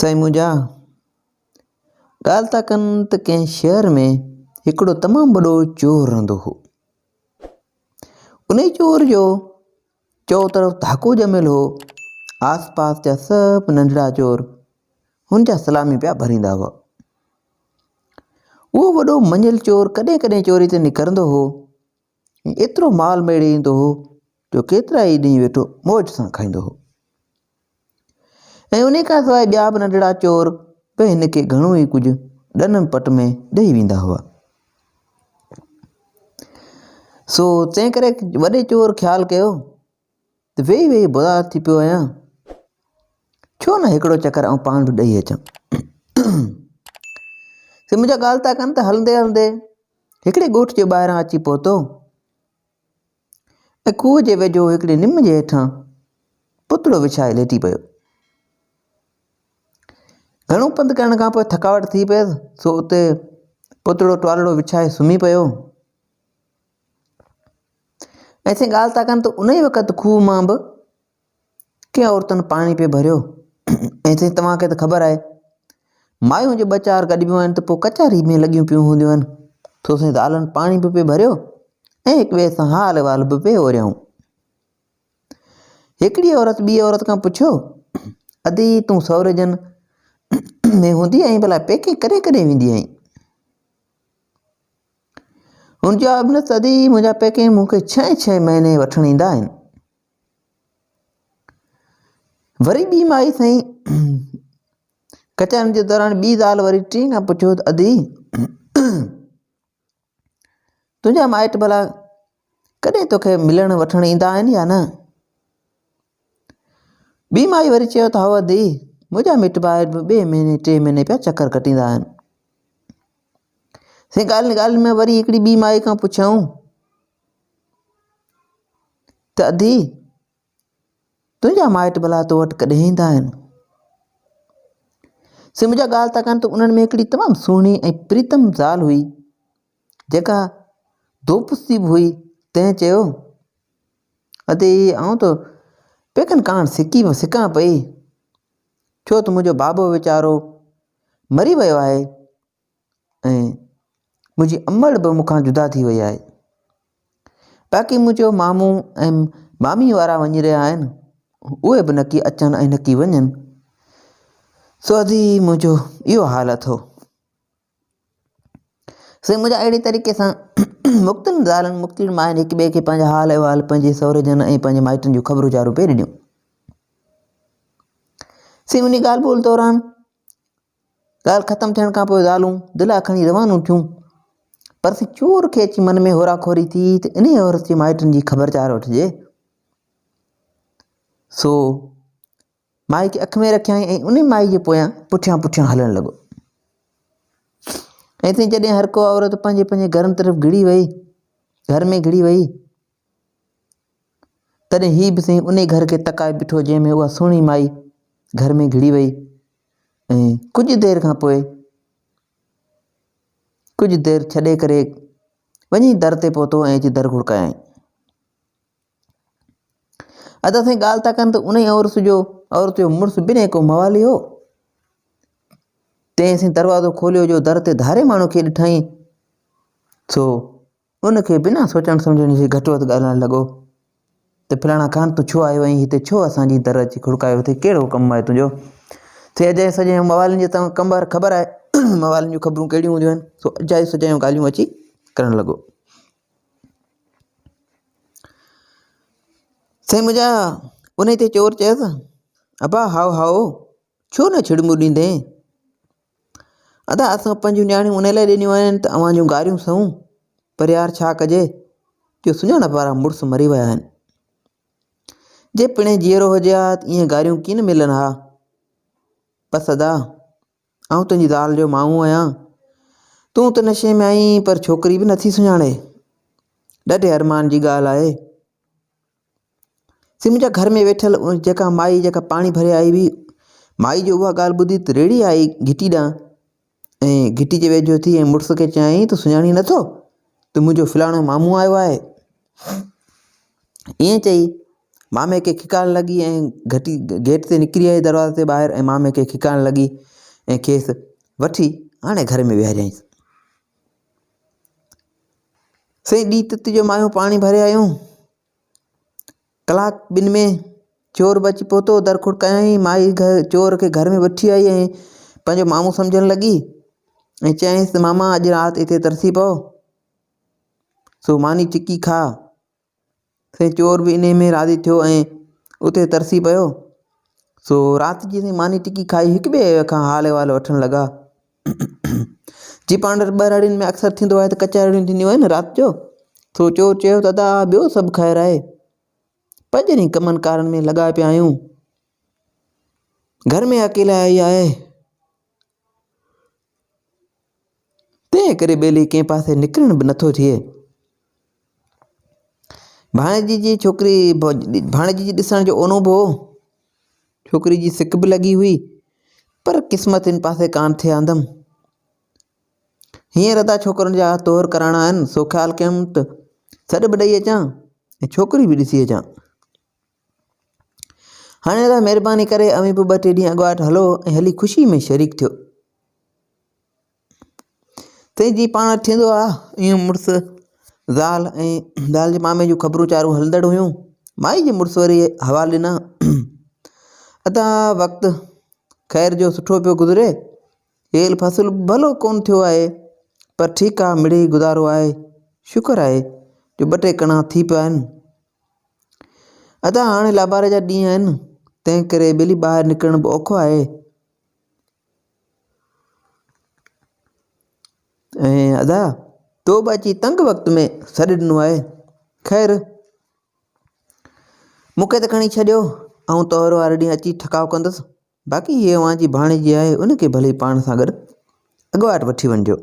سائين منهنجا، ڳالهه ٿا ڪن ته ڪنهن شهر ۾ هڪڙو تمام وڏو چور رهندو هو. انهي چور جو چؤطرف ڌاڪو ڄميل هو. آس پاس جا سڀ ننڍڙا چور هن جا سلامي پيا ڀريندا هئا. اهو وڏو مڃيل چور ڪڏهن ڪڏهن چوري تي نڪرندو هو ۽ ايترو مال ميڙي ايندو هو جو ڪيترا ئي ڏينهن ويٺو موج سان کائيندو هو. ۽ انهي کان سواء ٻيا به ننڍڙا چور به هن کي گهڻو ئي ڪجهه ڏن پٽ ۾ ڏئي ويندا هئا. سو تنهن ڪري وڏي چور خيال ڪيو ته ويهي ويهي بوزار ٿي پيو آهيان، ڇو نه هڪڙو چڪر آئون پاڻ به ڏئي اچان. سي منهنجا ڳالهه ٿا ڪن ته هلندي هلندي هڪڙي ڳوٺ جي ٻاهران اچي پهتو. ۽ کوهه جي ويجهو هڪڙي نم جي هيٺان پتڙو وڇائي ليٽي پيو. گهڻو پنڌ ڪرڻ کان پوء ٿڪاوٽ ٿي پيس، سو اتي پتڙو ٽوالڙو وڇائي سمهي پيو. ۽ سائين ڳالهه ٿا ڪن ته ان ئي وقت کوهه مان به ڪنهن عورتن پاڻي پئي ڀريو ۽ سائين توهان کي ته خبر آهي مايون جي ٻه چار گڏبيون آهن ته پوء ڪچهري ۾ لڳيون پيون هونديون آهن سو سائين زالن پاڻي به پئي ڀريو ۽ هڪ ٻئي سان حال احوال به پئي اوريائون هڪڙي عورت ٻي عورت کان پڇيو ادي تون سورجن ۾ هوندي آهين ڀلا پيڪي ڪڏهن ڪڏهن ويندي آهين هن جواب ڏنس ادي منهنجا پيڪي مون کي ڇهين ڇهين مهيني وٺڻ ايندا آهن وري ٻي مائي سائين ڪچهرين جي دوران ٻي زال وري ٽين کان پڇيو ته ادي تنهنجا مائٽ ڀلا ڪڏهن توکي ملڻ وٺڻ ايندا آهن يا نه ٻي مائي وري چيو ته هو ادي منهنجا مٽ مائٽ به ٻئي مهيني ٽي مهيني پيا چڪر ڪٽيندا آهن سائين ڳالهه ڳالهه ۾ وري هڪڙي ٻي مائي کان پڇيائون ته ادي تنهنجا مائٽ ڀلا تو وٽ ڪڏهن ايندا آهن؟ سي منهنجا ڳالهه ٿا ڪن ته انهن ۾ هڪڙي تمام سهڻي ۽ پريتم زال هئي جيڪا دوپستي به هئي تنهن چيو ادي آئون ته پيڪن ڪاڻ سڪي به سڪان پئي ڇو ته منهنجو بابو ويچارو مري ويو آهي ۽ منهنجي امڙ به مون کان جدا ٿي وئي آهي. باقي منهنجو مامو ۽ مامي وارا وڃي رهيا آهن اهي به نڪي اچن ۽ نڪي وڃن. سو ادي منهنجو اهو حال اٿو. سائين منهنجا اهڙي طريقي سان مختلف زالن مختلف ماين هڪ ٻئي کي پنهنجا حال احوال پنهنجي سهرجن ۽ پنهنجي مائٽن جون خبرون چارون پئي ڏنيون. سائين انهي ڳالهه ٻولهه دوران ڳالهه ختم ٿيڻ کان پوء زالون دلا کڻي روانو ٿيون پر سي چور کي اچي من ۾ هورا کوري ٿي ته انهيء عورت جي مائٽن جي خبر چار وٺجي. سو مائي کي اک ۾ رکيائين ۽ انهي مائي جي پويان پٺيان پٺيان هلڻ لڳو. ۽ سائين جڏهن هر ڪو عورت پنهنجي پنهنجي گهرن طرف گهڙي وئي گهر ۾ گهڙي وئي تڏهن هي به سائين انهي گهر کي تڪائي بيٺو جنهن ۾ اها سهڻي مائي گهر ۾ گهڙي وئي ۽ ڪجهه دير کان پوء ڪجهه دير ڇڏي ڪري وڃي در تي پهتو ۽ اچي در گهڙڪايائين. ادا سائين ڳالهه ٿا ڪن ته انهي عورت جو عورت جو مڙس بنهه ڪو موالي هو. تنهن سائين دروازو کوليو جو در تي ڌاري ماڻهو کي ڏٺائين سو ان کي بنا سوچڻ سمجهڻ جي گهٽ وڌ ڳالهائڻ لڳو ته فلاڻا خان تون ڇو آيو آهين هتي ڇو اسان جي در اچي کڙڪايو اٿئي ڪهڙو ڪم آهي تنهنجو ٿي اجائي سجايون موالين جي ته ڪم خبر آهي موالين جون خبرون ڪهڙيون هونديون آهن سو اجائي سجايون ڳالهيون اچي ڪرڻ لڳو سائين منهنجا ان تي چور چيس ابا هائو هائو ڇو نه ڇڙٻون ڏيندين ادا اسان پنهنجون نياڻيون ان لاء ڏنيون آهن ته اوهان جون گاريون سهون پر يار ڇا ڪجي جو سڃاڻپ وارا مڙس مري ويا آهن. جي پڻهين جيئرو هجي ها ته ائين گاريون ڪين ملن ها. بس ادا آئون تنهنجي زال جو مامو آهيان. تون ته نشي ۾ آهين پر ڇوڪري به نٿي سڃاڻي. ڏاڍي ارمان جي ڳالهه آهي. سي منهنجا گهر ۾ ويٺل جيڪا مائي جيڪا پاڻي ڀري آئي هئي مائي جو اها ڳالهه ٻڌي ته ريڙهي آئي گهٽي ڏانهن ۽ گهٽي جي ويجهو ٿي ۽ مڙس کي چيائين ته سڃاڻي نٿو ته منهنجو فلاڻو مامو آيو آهي ائين چئي مامي کي کڪائڻ لڳي ۽ گهٽي گيٽ تي نڪري آئي دروازي تي ٻاهر ۽ مامي کي کڪائڻ لڳي ۽ کيس وٺي آڻي گهر ۾ ويهاريائينس. سائين ڏينهن تت جو مايون پاڻي ڀري آيون. ڪلاڪ ٻن ۾ چور به اچي پهتو در کڙڪايائين مائي گهر چور کي گهر ۾ وٺي آئي ۽ پنهنجو مامو سمجهڻ لڳي ۽ چيائينس ته ماما اڄ رات هتي ترسي پئو سو ماني ٽڪي کاء سائين چور به انهي ۾ راضي ٿيو ۽ اتي ترسي پيو سو رات جي سائين ماني ٽڪي کائي هڪ ٻئي کان حال احوال وٺڻ لڳا جي پاڻ وٽ ٻهراڙين ۾ اڪثر ٿيندو آهي ته ڪچهريون ٿينديون آهن رات جو سو چور چيو ته ادا ٻيو سڀ خير آهي پنهنجن ئي ڪمن ڪارن ۾ لڳا پيا آهيون گهر ۾ اڪيلائي آهي تنهن ڪري ٻيلي ڪنهن پاسي نڪرڻ به نٿو ٿئي. ڀاڻيجي جي ڇوڪري ڀاڻيجي جي ڏسڻ جو اونو به هو. ڇوڪري جي سڪ به لڳي هئي پر قسمت هن پاسي ڪانه ٿي آندم. هينئر ادا ڇوڪرن جا طهر ڪرائڻا آهن سو خيال ڪيم ته سڏ به ڏئي اچان ۽ ڇوڪري به ڏسي اچان. هاڻي ادا مهرباني ڪري اوهين به ٻه ٽي ڏينهن اڳواٽ هلو ۽ هلي خوشي ۾ شريڪ ٿيو. تنهن جي پاڻ ٿيندو آ ايئن مڙس زال ۽ زال جي مامي جون خبرون چارون هلندڙ هيون. مائي جي مڙس وري حوال ڏنا ادا وقت خير جو سٺو پيو گذري. هيل فصل ڀلو ڪونه ٿيو آهي پر ٺيڪ آ مڙئي گذارو آهي. شڪر آهي جو ٻه ٽي ڪڻا ٿي پيا آهن. ادا هاڻي لاباري جا ڏينهن آهن، تنهن ڪري ٻيلي ٻاهر نڪرڻ به اوکو آهي ۽ ادا تو به اچي تنگ وقت ۾ سڏ ڏنو آهي. خير مون کي ته کڻي ڇڏيو، آئون طهر واري ڏينهن اچي ٺڪاء ڪندس. باقي هيء اوهان جي ڀاڻيجي آهي، ان کي ڀلي پاڻ سان گڏ اڳواٽ وٺي وڃجو.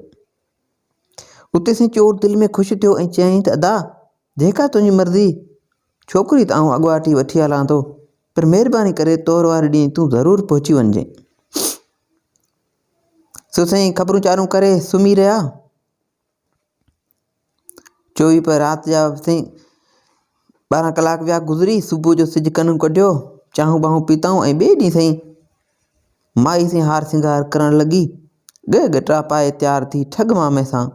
اتي سائين چور دل ۾ خوش ٿيو ۽ چيائين ته ادا، جيڪا تنهنجي مرضي، ڇوڪري ته آئون اڳواٽ ئي وٺي هلان ٿو، پر مهرباني ڪري طور واري ڏينهن تون ضرور پهچي وڃجين. سو سائين خبرون چارون ڪري سمهي رهيا. چوويهه پهر رات جا سائين ٻارهن ڪلاڪ ويا گذري صبح جو سج ڪن ڪڍيو چانهون ٻانهون پيتائون ۽ ٻئي ڏينهن سائين مائي سائين هار سينگار ڪرڻ لڳي ڳهه ڳٽا پائي تيار ٿي ٺڳ مامي سان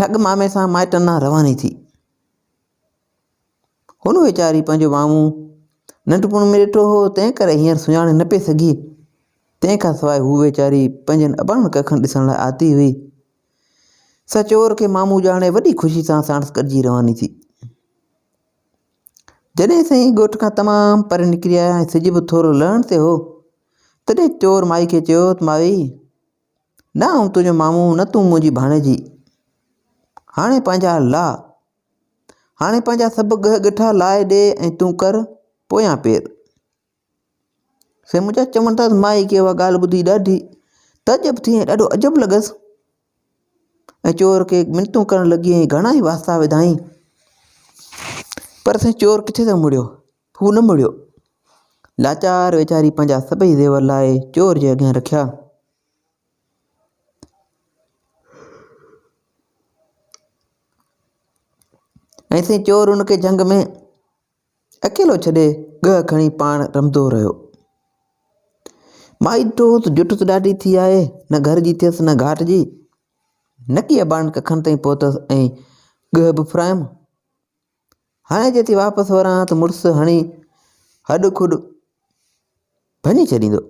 ٺڳ مامي سان مائٽن ڏانهن رواني ٿي. هن ويچاري پنهنجو مامو ننڍپڻ ۾ ڏٺو هو، تنهن ڪري هينئر سڃاڻي نه پئي سگهي. تنهن کان سواء هوء ويچاري پنهنجن اباڻن ڪکن ڏسڻ لاء آتي هئي. سا چور کي مامو ڄاڻي وڏي خوشي سان ساڻس گڏجي رواني ٿي. جڏهن سائين ڳوٺ کان تمام پري نڪري آيا ۽ سج به ٿورو لهڻ تي هو، تڏهن چور مائي کي چيو ته مائي! نه آئون تنهنجو مامو نه تون منهنجي ڀاڻيجي. هاڻي پنهنجا لا هاڻي پنهنجا سڀ ڳهه ڳٺا لاهي ڏي ۽ تون ڪر پويان پير. سي منهنجا چون ٿا ته مائي کي اها ڳالهه ٻڌي ڏاڍي تعجب ٿي ۽ ڏاڍو عجب لڳس ۽ چور کي منتون ڪرڻ لڳي ۽ گهڻا ئي واسطا وڌائين پر سائين چور ڪٿي ته مڙيو هو نه مڙيو لاچار ويچاري پنهنجا سڀئي زيور لاهي چور جي اڳيان رکيا. ۽ سائين چور ان کي جهنگ ۾ اڪيلو ڇڏي ڳهه کڻي پاڻ رمندو رهيو. مائي ڏٺو ته جٺ ته ڏاڍي ٿي آهي، نه گهر جي ٿيس نه گهاٽ جي. نڪي اباڻن ڪکن تائين پهتس ۽ ڳهه به ڦرايم. هاڻي جي ٿي واپس وران ته مڙس هڻي هڏ کڏ ڀڃي ڇڏيندو.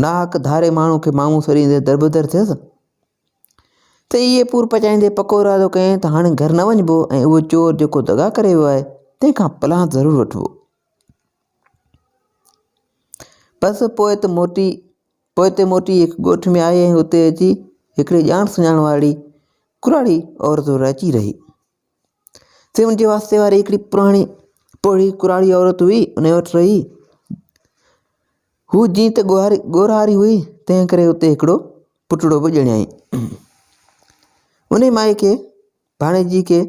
ناحق ڌاري ماڻهو کي مامو سڏيندي دربدر ٿيس. ته اهي پور پچائيندي پڪو ارادو ڪيائين ته هاڻي گهر نه وڃبو ۽ اهو چور جيڪو دغا ڪري ويو آهي تنهن کان پلاند ضرور وٺبو. بس پوء ته موٽي پوئتي موٽي هڪ ڳوٺ ۾ آئي ۽ اتي اچي هڪڙي ڄاڻ سڃاڻ واري ڪراڙي عورت وٽ اچي رهي. سي ان جي واسطي واري هڪڙي پراڻي پوڙهي ڪراڙي عورت هئي ان وٽ رهي. هو جيئن ته ڳوهاري ڳورهاري هئي تنهن ڪري اتي هڪڙو پٽڙو به ڄڻيائين. انهي مائي کي ڀاڻيجي کي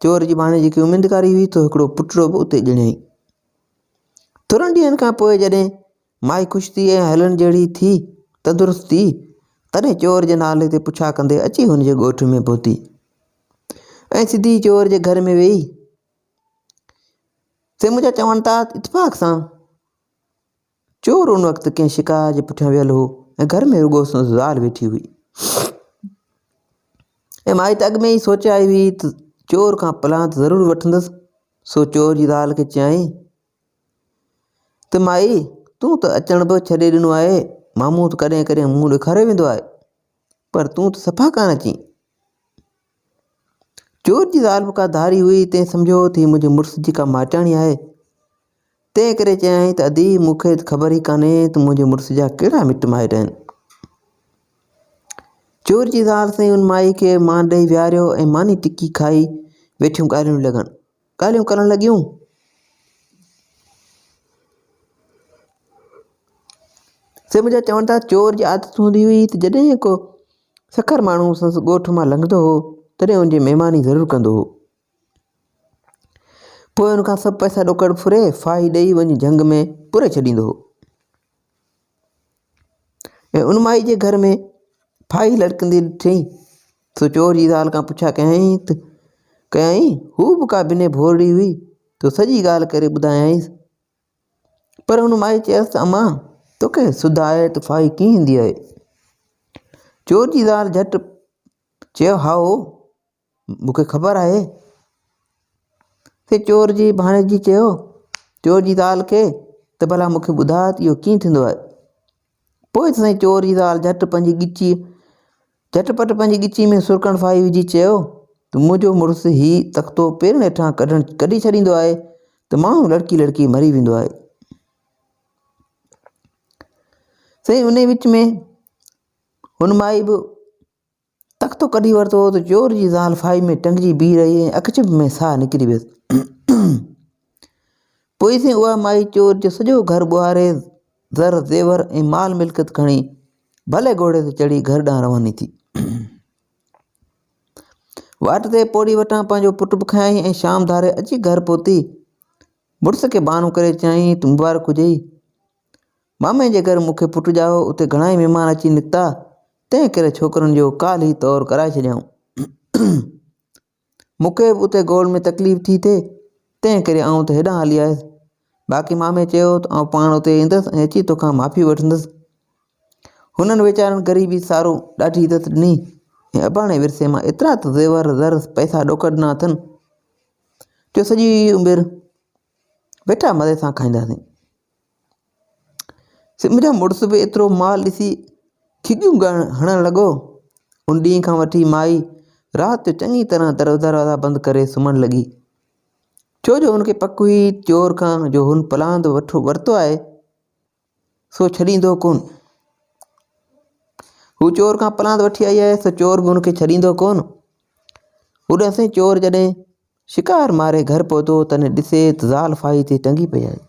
چور جي ڀاڻيجي کي اميدگاري هئي ته هڪڙو پٽڙو به اتي ڄڻيائين. ٿورن ڏينهن کان پوء جڏهن مائي خوش ٿي ۽ هلڻ جهڙي ٿي تندرست ٿي، تڏهن چور جي نالي تي پڇا ڪندي اچي هن جي ڳوٺ ۾ پهتي ۽ سڌي چور جي گهر ۾ ويئي. سي منهنجا چون ٿا ته اتفاق سان چور ان وقت ڪنهن شڪار جي پٺيان ويل هو ۽ گهر ۾ رڳو سندس زال ويٺي هئي ۽ مائي ته اڳ ۾ ئي سوچي آئي هئي ته چور کان پلاند ضرور وٺندس سو چور جي زال کي چيائين ته مائي تون ته اچڻ به ڇڏي ڏنو آهي مامو ته ڪڏهن ڪڏهن منهن ڏيکاري ويندو آهي پر تون ته صفا ڪانه اچين چور جي زال به ڪا ڌاري هئي، تنهن سمجهيو ته هي منهنجي مڙس جي ڪا مائٽياڻي آهي، تنهن ڪري چيائين ته ادي مون کي ته خبر ئي ڪانهي ته منهنجي مڙس جا ڪهڙا مٽ مائٽ آهن. چور جي زال سائين ان مائي کي مان ڏئي ويهاريو ۽ ماني ٽڪي کائي ويٺيون ڳالهيون لڳن ڳالهيون ڪرڻ لڳيون. سي منهنجا چون ٿا چور جي عادت هوندي هئي ته جڏهن ڪو سکر ماڻهو سندس ڳوٺ مان لنگهندو هو، تڏهن ان جي مهماني ضرور ڪندو هو. پوء ان کان سڀ پئسا ڏوڪڙ ڦري، ڦاهي ڏيئي وڃي جهنگ ۾ پوري ڇڏيندو هو. ۽ ان مائي جي گهر ۾ ڦاهي لڙڪندي ڏٺائين، سو چور جي زال کان پڇا ڪيائين ته ڪيائين، هوء به ڪا بنهه ڀورڙي هئي، سو سڄي ڳالهه ڪري ٻڌايائينس. پر هن مائي چيس ته امان توکي سڌ آهي ته ڦاهي ڪيئن ايندي آهي؟ چور جي زال جهٽ چيو هائو مون کي خبر آهي. ڦر چور جي ڀاڻيجي چيو چور جي زال کي ته ڀلا مون کي ٻڌاء ته اهو ڪيئن ٿيندو آهي؟ پوء ته سائين چور جي زال جهٽ پنهنجي ڳچيء جهٽ پٽ پنهنجي ڳچيء ۾ سرڪڻ ڦاهي وجهي چيو ته منهنجو مڙس هي تختو پيرن هيٺان ڪڍڻ ڪڍي ڇڏيندو آهي ته ماڻهو لڙڪي لڙڪي مري ويندو آهي. سائين انهي وچ ۾ هن مائي به تختو ڪڍي ورتو ته چور جي زال ڦاهي ۾ ٽنگجي بيهي رهي ۽ اک ڇنڀ ۾ ساهه نڪري ويس. پوء سائين اها مائي چور جو سڄو گهر ٻهاري زر زيور ۽ مال ملڪيت کڻي ڀلي گهوڙي تي چڙهي گهر ڏانهن رواني ٿي. واٽ تي پوڙهي وٽان پنهنجو پٽ به کنيائين ۽ شام ڌاري اچي گهر پهتي. مڙس کي بهانو ڪري چيائين ته مبارڪ هجئي. مامي جي گهر مون کي پٽ ڄائو، اتي گهڻائي مهمان اچي نڪتا، تنهن ڪري ڇوڪرن جو ڪالهه ئي طور ڪرائي ڇڏيائون. مون کي به اتي گول ۾ تڪليف ٿي ٿئي، تنهن ڪري آئون ته هيڏانهن هلي آيس. باقي مامي چيو ته آئون پاڻ اتي ايندس ۽ اچي توکان معافي وٺندس. هنن ويچارن غريبي سارو ڏاڍي عزت ڏني ۽ اباڻي ورثي مان ايترا ته زيور، زر، پئسا ڏوڪڙ ڏنا اٿن، جو سڄي عمر ويٺا مزي سان کائينداسين. منهنجو مڙس به ايترو مال ڏسي کڳيون ڳائڻ هڻڻ لڳو. ان ڏينهن کان وٺي مائي رات جو چڱي طرح در دروازا بند ڪري سمهڻ لڳي. ڇو جو هن کي پڪ هئي چور کان جو هن پلاند ورتو آهي سو ڇڏيندو ڪونه. هو چور کان پلاند وٺي آئي آهي سو چور به هن کي ڇڏيندو ڪونه. هوڏانهن سائين چور جڏهن شڪار ماري گهر پهتو تڏهن ڏسي ته زال ڦاهي تي ٽنگي پئي آهي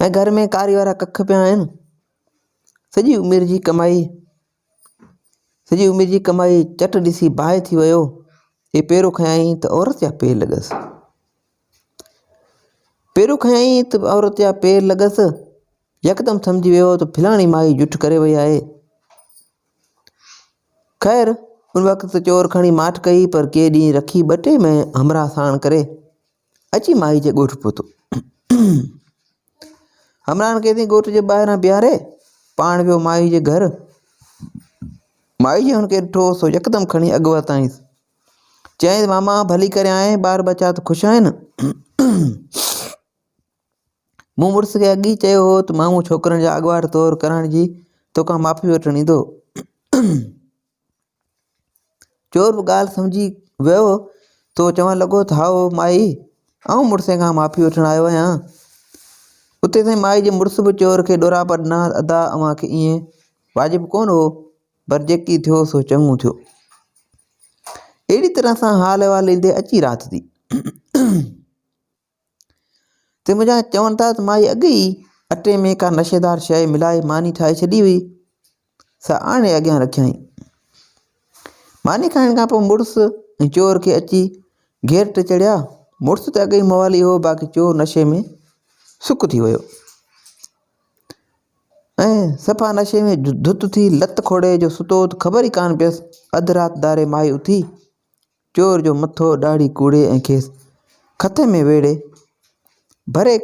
۽ گهر ۾ ڪاري وارا ڪک پيا آهن. سڄي عمر جي ڪمائي سڄي عمر جي ڪمائي چٽ ڏسي باهه ٿي ويو. هي پيرو کنيائين ته عورت جا پير لڳس. پيرو کنيائين ته عورت جا پير لڳس. يڪدم سمجهي ويو ته فلاڻي مائي جٺ ڪري وئي آهي. خير ان وقت ته چور کڻي ماٺ ڪئي پر ڪي ڏينهن رکي ٻه ٽي مين همراهه ساڻ ڪري اچي مائي جي ڳوٺ پهتو. همراهن کي ڳوٺ جي ٻاهران بيهاري پاڻ ويو مائي جي گهر. مائي جي هن کي ڏٺو سو يڪدم کڻي اڳ ورتائينس. چيائينس ماما ڀلي ڪري آئين ٻار ٻچا ته خوش آهن. مون مڙس کي اڳ ئي چيو هو ته مامو ڇوڪرن جا اڳواٽ طور ڪرائڻ جي توکان معافي وٺڻ ايندو. چور به ڳالهه سمجهي ويو ته چوڻ لڳو ته هائو مائي آئون مڙسين کان معافي وٺڻ آيو آهيان. اتي سائين مائي جي مڙس به چور کي ڏوراپا ڏنا ته ادا اوهان کي ائين واجب ڪونه هو پر جيڪي ٿيو سو چڱو ٿيو. اهڙي طرح سان حال احوال ڏيندي اچي رات ٿي. تنهن منجهان چون ٿا ته مائي اڳ ئي اٽي ۾ ڪا نشيدار شيء ملائي ماني ٺاهي ڇڏي هئي، سا آڻي اڳيان رکيائين. ماني کائڻ کان پوء مڙس ۽ چور کي اچي گهيرٽ چڙهيا. مڙس ته اڳ ئي موالي هو، باقي چور نشي ۾ سڪ ٿي ويو ۽ صفا نشي ۾ ڌت ٿي لت کوڙي جو ستو ته خبر ئي ڪانه پيس. اڌ رات ڌاري مائي اٿي چور جو مٿو ڏاڙهي ڪوڙي ۽ کيس کٿي ۾ ويڙهي، ڀري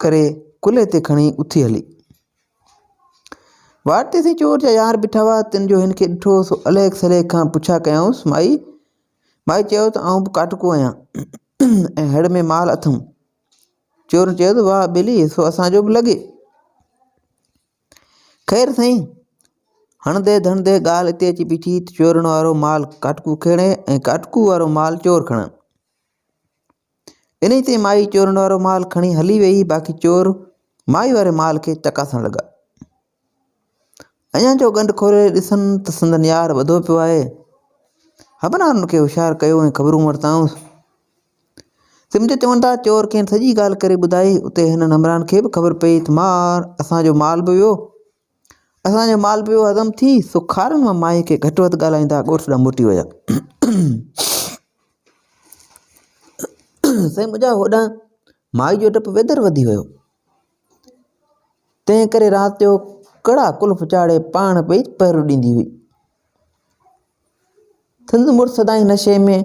ڪري ڪلهي تي کڻي اٿي هلي. واٽ تي سائين چور جا يار بيٺا هئا، تن جو هن کي ڏٺو سو عليڪ سليڪ کان پڇا ڪيائونس، مائي! مائي چيو ته آئون به ڪاٽڪو آهيان ۽ هڙ ۾ مال اٿم. چور چيو ته واهه ٻيلي، سو اسان جو به لڳي. خير سائين، هڻندي ڌڻندي ڳالهه اتي اچي بيٺي ته چورن وارو مال ڪاٽڪو کڻي ۽ ڪاٽڪو وارو مال چور کڻن. انهي تي مائي چورن وارو مال کڻي هلي ويئي باقي چور مائي واري مال کي چڪاسڻ لڳا. اڃا جو ڳنڍ کولي ڏسن ته سندن يار ٻڌو پيو آهي. حبنان ان کي هوشيار ڪيو ۽ خبرون ورتائونس. سمجهه چون ٿا چور کين سڄي ڳالهه ڪري ٻڌائي اتي هنن همراهن کي به خبر پئي ته مار اسان جو مال به ويو اسان جو مال به ويو هضم ٿي سو کارن مان مائي کي گهٽ وڌ ڳالهائيندا ڳوٺ ڏانهن موٽي ويا سائين منهنجا هوڏانهن مائي جو ڊپ ويتر وڌي ويو تنهن ڪري رات جو ڪڙا قلف چاڙهي پاڻ پئي پهرو ڏيندي هئي سندس مڙس سدائين نشي ۾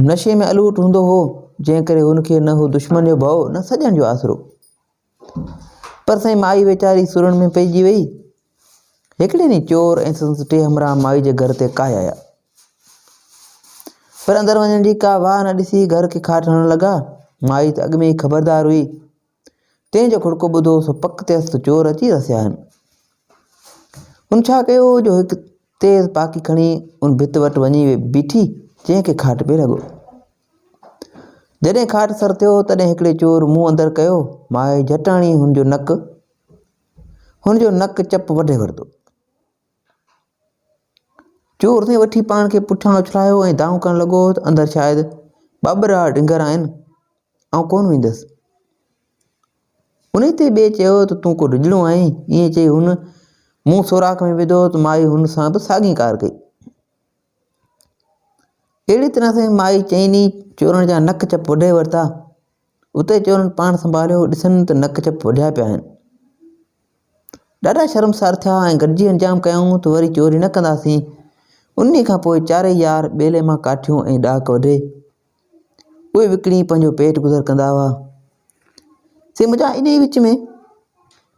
نشي ۾ الوٽ هوندو هو، جنهن ڪري هن کي نه هو دشمن جو ڀؤ نه سڄڻ جو آسرو. پر سائين مائي ويچاري سورن ۾ پئجي وئي. هڪڙي ڏينهن چور ۽ سندس ٽي همراهه مائي جي گهر تي ڪاهي آيا. پر اندر وڃڻ جي ڪا واهه نه ڏسي گهر کي کاٽ هڻڻ لڳا. مائي ته اڳ ۾ ئي خبردار هئي. تنهن جو کڙڪو ٻڌو سو پڪ ٿيس ته چور اچي رسيا آهن. هن ڇا ڪيو جو هڪ تيز پاڪي کڻي ان ڀت وٽ وڃي بيٺي جنهن کي کاٽ پئي لڳو. جڏهن کاٽ سر ٿيو تڏهن هڪڙي چور منهن اندر ڪيو. مائي جهٽ هڻي هن جو نڪ هن جو نڪ چپ وڍي ورتو. چور سائين وٺي پاڻ کي پٺيان اڇلايو ۽ دانهون ڪرڻ لڳو ته اندر شايد ٻاٻرا ڊنگر آهن، آئون ڪونه ويندس. انهي تي ٻئي چيو ته تون ڪو ڊڄڻو آهين؟ ائين چئي هن منهن سوراخ ۾ وڌو ته مائي هن سان به ساڳي ڪار ڪئي. اهڙي طرح سائين مائي چئني چورن جا نڪ چپ وڍي ورتا. اتي چورن پاڻ سنڀاليو، ڏسن ته نڪ چپ وڍيا پيا آهن. ڏاڍا شرمسار ٿيا ۽ گڏجي انجام ڪيائون ته وري چوري نه ڪنداسين. انهيء کان پوء چارئي يار ٻيلي مان ڪاٺيون ۽ ڏاڪ وڍي، اهي وڪڻي پنهنجو پيٽ گذر ڪندا هئا. سي منهنجا انهيء وچ ۾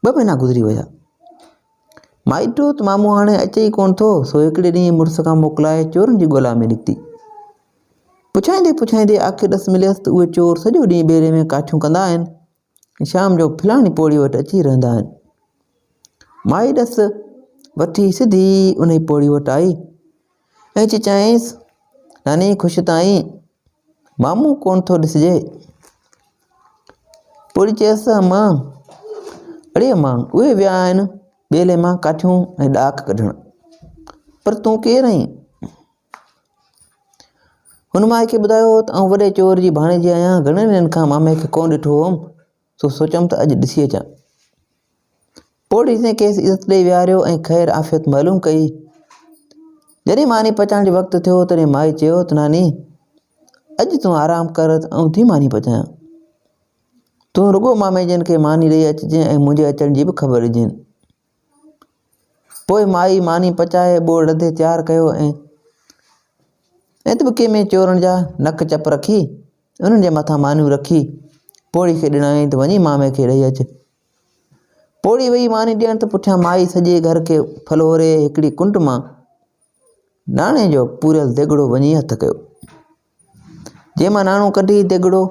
ٻه مهينا گذري ويا. مائي ڏٺو ته مامو هاڻي اچي ئي ڪونه ٿو، سو هڪڙي ڏينهن مڙس کان موڪلائي چورن جي ڳولا ۾ نڪتي. پڇائيندي پڇائيندي آخر ڏس مليس ته اهي چور سڄو ڏينهن ٻيلي ۾ ڪاٺيون ڪندا آهن. شام جو فلاڻي پوڙهي وٽ اچي رهندا آهن. مائي ڏس وٺي سڌي انهي پوڙهي وٽ آئي ۽ اچي چيائينس، ناني خوش ته آهين؟ مامو ڪونه ٿو ڏسجي. پوڙهي چيس ته امان، اڙي امان اهي ويا آهن ٻيلي مان ڪاٺيون ۽ ڏاڪ ڪڍڻ، پر تون ڪير آهين؟ هن مائي کي ٻڌايو ته آئون وڏي چور جي ڀاڻيجي آهيان، گهڻن ڏينهن کان مامي کي ڪونه ڏٺو هوم، سو سوچيم ته اڄ ڏسي اچان. پوڙهي جنهن کيس عزت ڏئي ويهاريو ۽ خير عافيت معلوم ڪئي. جڏهن ماني پچائڻ جو وقت ٿيو، تڏهن مائي چيو ته ناني، اڄ تون آرام ڪر ته آئون ٿي ماني پچايان. تون رڳو مامي جن کي ماني ڏئي اچجين ۽ منهنجي اچڻ جي به خبر ڏجين. پوء مائي ماني پچائي ٻوڙ رڌي تيار ڪيو ۽ اتبڪي ۾ چورن جا نڪ چپ رکي انهن جي مٿان مانيون رکي پوڙهي کي ڏنائين ته وڃي مامي کي ڏئي اچ. پوڙهي وئي ماني ڏيڻ ته پٺيان مائي سڄي گهر کي ڦلهوري هڪڙي ڪنڊ مان ناڻي جو پوريل ديڳڙو وڃي هٿ ڪيو. جنهن مان ناڻو ڪڍي ديڳڙو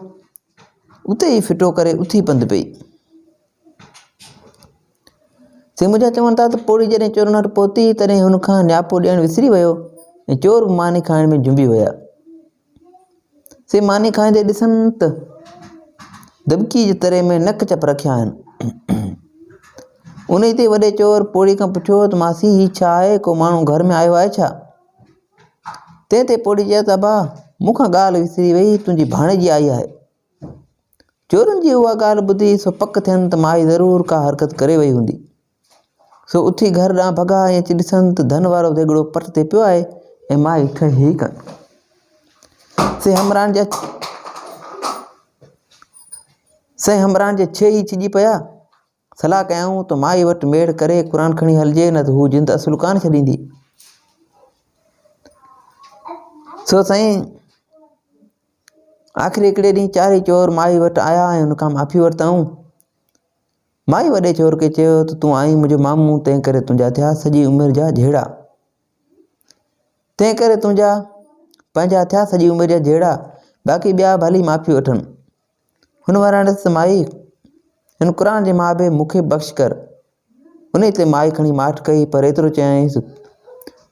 اتي ئي ڦٽو ڪري اٿي پنڌ پئي. سي منهنجا چون ٿا ته پوڙهي جڏهن چورن وٽ پهتي تڏهن هن کان نياپو ڏيڻ وسري ويو ۽ چور به ماني کائڻ ۾ جنبي ويا. سي ماني کائيندي ڏسن ته دٻڪي جي تري ۾ نڪ چپ رکيا آهن. انهي تي وڏي چور پوڙهي کان پڇيو ته ماسي هي ڇا آهي ڪو ماڻهو گهر ۾ آيو آهي ڇا؟ تنهن تي پوڙهي چيو ته ابا مون کان ڳالهه وسري وئي تنهنجي ڀاڻيجي آئي آهي. چورن جي اها ڳالهه ٻڌي سو پڪ ٿين ته مائي ضرور ڪا حرڪت ڪري وئي هوندي. سو اٿي گهر ڏانهن ڀڳا ۽ اچي ڏسن ته ڌن وارو ديڳڙو پٽ تي پيو آهي ۽ مائي ٺهي ئي ڪانه. سي همراهن جا سي همراهن جي ڇيهه ئي ڇڄي پيا. صلاح ڪيائون ته مائي وٽ ميڙ ڪري قرآن کڻي هلجي نه ته هو جند اصل ڪانه ڇڏيندي. سو سائين آخر هڪڙي ڏينهن چارئي چور مائي وٽ آيا ۽ هن کان معافي ورتائون. مائي وڏي چور کي چيو ته تون آهين منهنجو مامو تنهن ڪري تنهنجا ٿيا سڄي عمر جا جهيڙا. تنهن ڪري تنهنجا پنهنجا ٿيا سڄي عمر جا جهيڙا باقي ٻيا ڀلي معافي وٺن. هن وراڻيس ته مائي هن قرآن جي ماء به مون کي بخش ڪر. انهي تي مائي کڻي ماٺ ڪئي پر ايترو چيائينس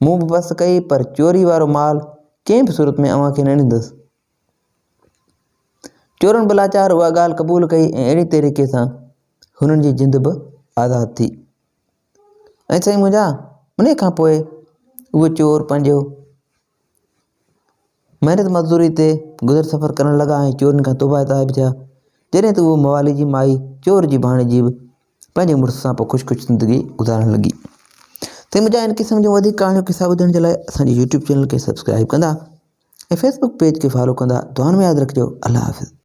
مون به بس ڪئي پر چوري وارو مال ڪنهن به صورت ۾ اوهان کي نه ڏيندس. چورن به لاچار اها ڳالهه قبول ڪئي ۽ اهڙي طريقي سان هنن جي جند به آزاد ٿي. ۽ سائين منهنجا انهي کان پوء اهو چور پنهنجو محنت مزدوري تي گذر سفر ڪرڻ لڳا ۽ چورن کان توبه تائب ٿيا جڏهن ته اهو موالي جي مائي چور جي ڀاڻيجي به پنهنجي مڙس سان پوء خوش خوش زندگي گذارڻ لڳي ته منهنجا ان قسم جون وڌيڪ ڪهاڻيون قصا ٻڌڻ جي لاء اسان جي يوٽيوب چينل کي سبسڪرائب ڪندا ۽ فيسبوڪ پيج کي فالو ڪندا دعائن ۾ ياد رکجو الله حافظ.